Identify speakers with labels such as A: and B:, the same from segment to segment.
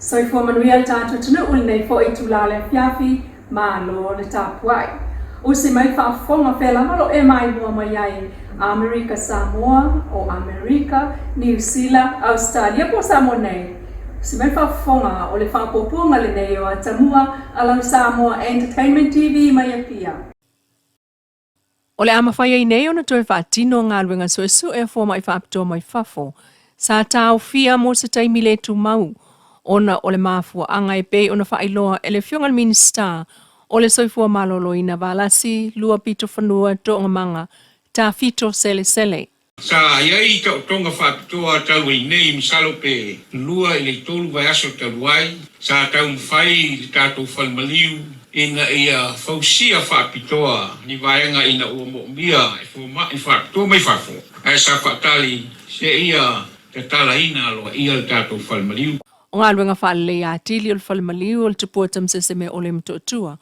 A: Soifua manuia le tatou atunuu i lenei foi itula o le afiafi, malo le tapuai. Usi mai faafofoga fea lava lo e maimoa mai ai, Amerika Samoa, o Amerika, Niu Sila, Ausetalia po o Samoa nei. Usi mai faafofoga o le faapuapuaga lenei o Atamua a lau Samoa Entertainment TV mai Apia. O le a mafai ai nei ona toe faatino galuega suesue a fomai faapitoa mai fafo sa taofia mo se taimi le tumau ona o le mafuaaga e pei ona faailoa e le Afioga i le Minisita o le Soifua Maloloina Valasi Luapitofanua Toogamaga Tafito Selesele.
B: Sa i ai taotoga faapitoa talu ai nei, masalo pe 2 i le 3 vaiaso talu ai, sa taumafai le tatou fale maliu ina ia fausia faapitoa ni vaega ina ua moomia e fomai faapitoa mai fafo, ae sa faatali seia tatalaina aloaia le tatou fale maliu.
A: O galuega faaleleia atili o le fale maliu o le Tupua Tamasese o le Motootua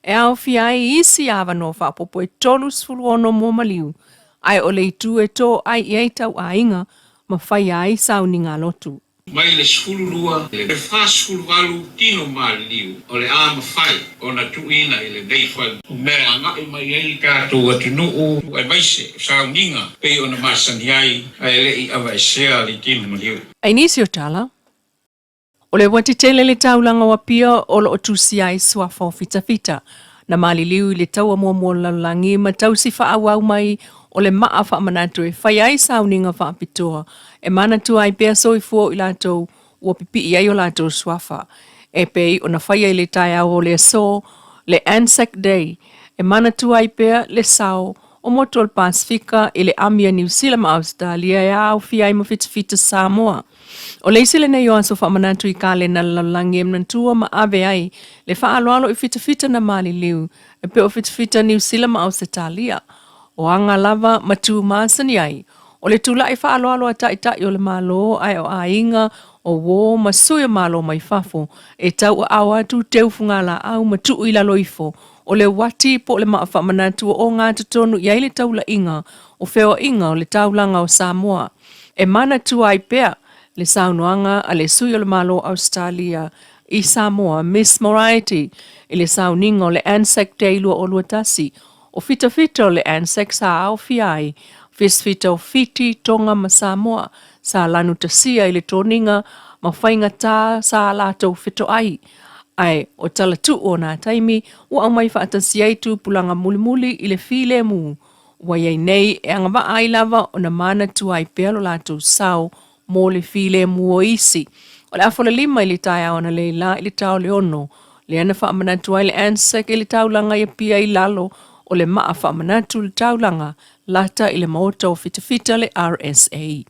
A: e aofia ai isi avanoa faaopoopo e 36 mo maliu, ae o le itu e toai i ai tauaiga ma faia ai sauniga lotu.
B: Mai le 12 i le 48 tino maliliu o le a mafai ona tuuina i lenei fale mea e agai mai ai le tatou atunuu aemaise o sauniga pei ona masani ai ae le i aveesea le tino maliu.
A: I nisi o tala, o le uati tele le taulaga o Apia o lo o tusia ai suafa o Fitafita, na maliliu i le taua muamua o le lalolagi ma tausi faaauau mai o le maa faamanatu e fai ai sauniga faapitoa e manatua ai pea soifua o i latou ua pipii ai o latou suafa. E pei ona faia i le taeao o le aso, le Anzac Day, e manatua ai pea le sao o motu o le Pasefika i le ami a Niu Sila ma Ausetalia e aofia ai ma Fitafita Samoa. O le isi lenei o aso faamanatu i kalena le lalolagi e manatua ma ave ai le faaaloalo i fitafita na maliliu e pei o fitafita Niu Sila ma Ausetalia. O aga lava ma tu masani ai o le tula'i faaaloalo a Taitai o le Malo ae o aiga, o uō ma sui o Malo mai fafo e tauaao atu teu fugalaau ma tuu i lalo ifo o le uati po o le maa faamanatu o ogatotonu i ai le taula'iga o feoa'iga o le taulaga o Samoa e manatua ai pea le saunoaga a le sui o le Malo o Ausetalia i Samoa, Miss Moriarty, i le sauniga o le Anzac Day 2021. O fitafita o le Anzac sa aofia ai fisfita o Fiti, Tonga ma Samoa, sa lanutasia i le toniga ma faigatā sa latou fetoai, ae o talatuu o nā taimi ua aumai faatasi ai tupulaga mulimuli i le filemu ua i ai nei e agavaa ai lava ona manatua ai pea lo latou sao mo le filemu o isi. O le afola 5 i le taeao analeila i le tao le 6, lea na faamanatu ai le Anzac i le taulaga i Apia i lalo o le maa faamanatu le taulaga lata i le maota o Fitafita le RSA.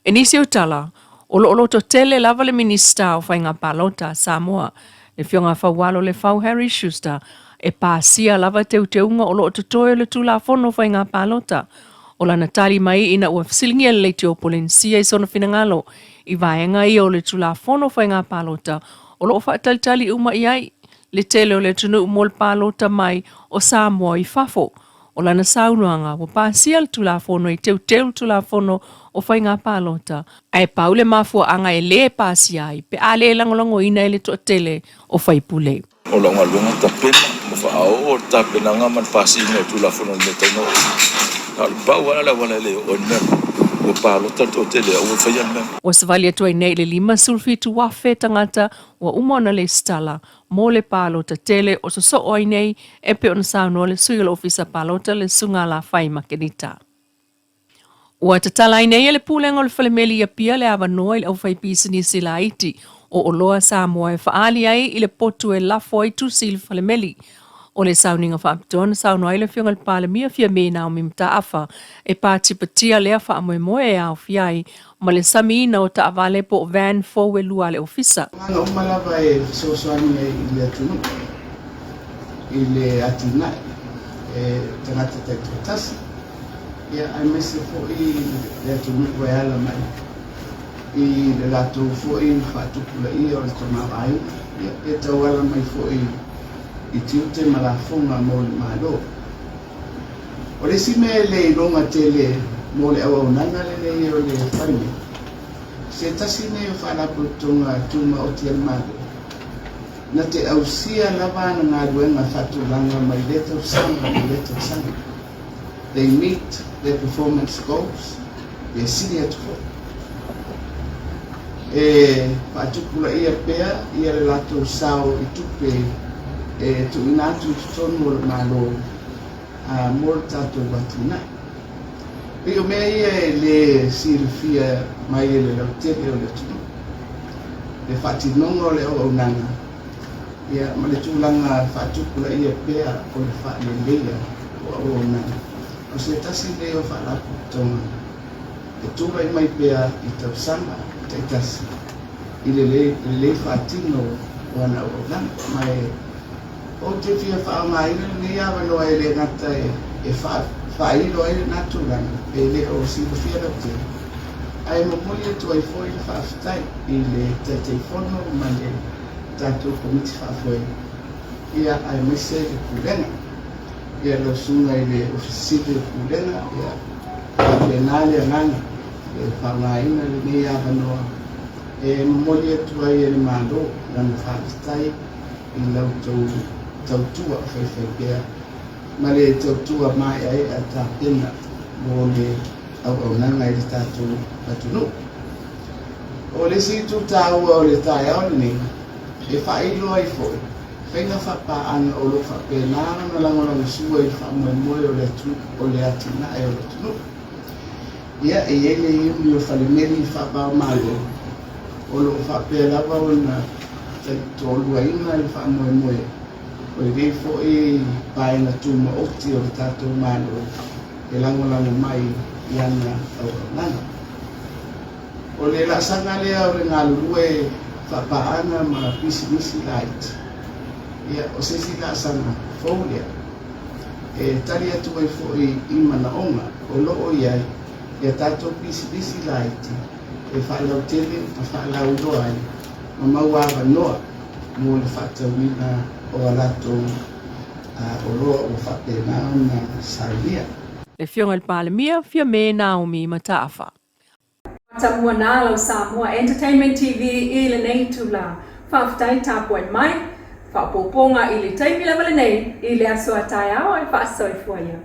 A: I nisi o tala, o lo o loto tele lava le Minisita o Faiga Palota a Samoa, le Afioga Faualo Lefau Harry Schuster, e pasia lava teuteuga o lo o totoe o le Tulafono o Faiga Palota. O lana tali mai ina ua fesiligia le Leitio o Polenisia i sona finagalo i vaega ia o le Tulafono o Faiga Palota o lo o faatalitali uma i ai le tele o le atunuu mo le palota mai o Samoa i fafo. O lana saunoaga, ua pasia le Tulafono e teuteu le Tulafono o Faiga Palota, ae pau le mafuaaga e le pasia ai pe a le lagolagoina e le toatele o faipule.
C: O lau galuega tapena ma faaoo le tapenaga ma le pasiga o Tulafono o le mea e tatau ona oo i ai. Na o le pau lava le auala e le oo ai le mea lena, ua palota le toatele aua le faia le mea lena.
A: Ua savali atu ai nei i le 57,000 tagata ua uma ona lesitala mo le palota tele o sosoo ai nei e pei ona saunoa le sui o le Ofisa Palota le Susuga Alafai Makenita. Ua tatala ai nei e le Pulega o le Falemeli i Apia le avanoa i le aufaipisinisi laiti o Oloa Samoa e faaali ai i le potu e lafo ai tusi i le falemeli. O le sauniga faapitoa na saunoa ai le Afioga i le Palemia Fiame Naomi Mataafa e patipatia lea faamoemoe e aofia ai ma le samiina o taavale po o van fou e lua a le ofisa.
D: Agaga uma lava e fesoasoani ai i le atunuu i le atinae e tagata taitoatasi, ia aemaise foi le atunuu e ala mai i le latou foi faatupulaia o le tamaoaiga, ia e tauala mai foi i tiute ma lafoga mo le Malo. O le isi mea e le iloga tele mo le auaunaga lenei o le falemeli, Se tasi lenei o Faalapotopotoga Tumaoti a le Malo, na te ausia lava ana galuega faatulaga mai lea tausaga i lea tausaga. They meet their performance goals, e sili atu foi. E faatupulaia pea ia le latou sao i tupe e tuuina atu i totonu o le Malo mo le tatou atinae. Pei o mea ia e le silafia mai e le lautele o le atunuu, le faatinoga o le auaunaga ia ma le tulaga faatupulaia pea o le faaleleia o auaunaga. O se tasi lenei o faalapotopotoga e tulai mai pea i tausaga taitasi i le lelei faatino o ana auaunaga. Ma e ou te fia faaaogaina lenei avanoa e le gata e faailo ai lena tulaga e le o silafia lautele, ae momoli atu ai foi le faafetai i le Taitaifono ma le tatou Komiti Faafoe, ia aemaise le Pulega. Ia lau susuga i le Ofisa Sili o Pulega, ia faapena le agaga e faaaogaina lenei avanoa e momoli atu ai e le Malo lana faafetai i la outou tautua faifaipea ma le tautua maeaea tapena mo le auaunaga i le tatou atunuu. O le isi itu taua o le taeao lenei, e faailoa ai foi faiga faapaaga o lo o faapena ona lagolagosua i le faamoemoe o le atinae o le atunuu. Ia, e i ai le iuni o Falemeli Faava-o-Malo o lo o faapea lava ona taitoaluaina le faamoemoe o lenei foi vaega tumaoti o le tatou Malo e lagolago mai i ana auaunaga. O le laasaga lea o le galulue faapaaga ma pisinisi laiti, ia, o se isi laasaga fou lea e tali atu ai foi i manaoga o lo o i ai i a tatou pisinisi laiti e faalautele ma faalauiloa ai ma maua avanoa mo le faatauina o a latou oloa ua faapena ona saunia.
A: Le Afioga i le Palemia, Fiame Naomi Mataafa. Matamua nā lau Samoa Entertainment TV i lenei itulā. Faafetai tapuai mai, faaopoopoga i le taimi lava lenei i le aso a taeao e faasoifua ia.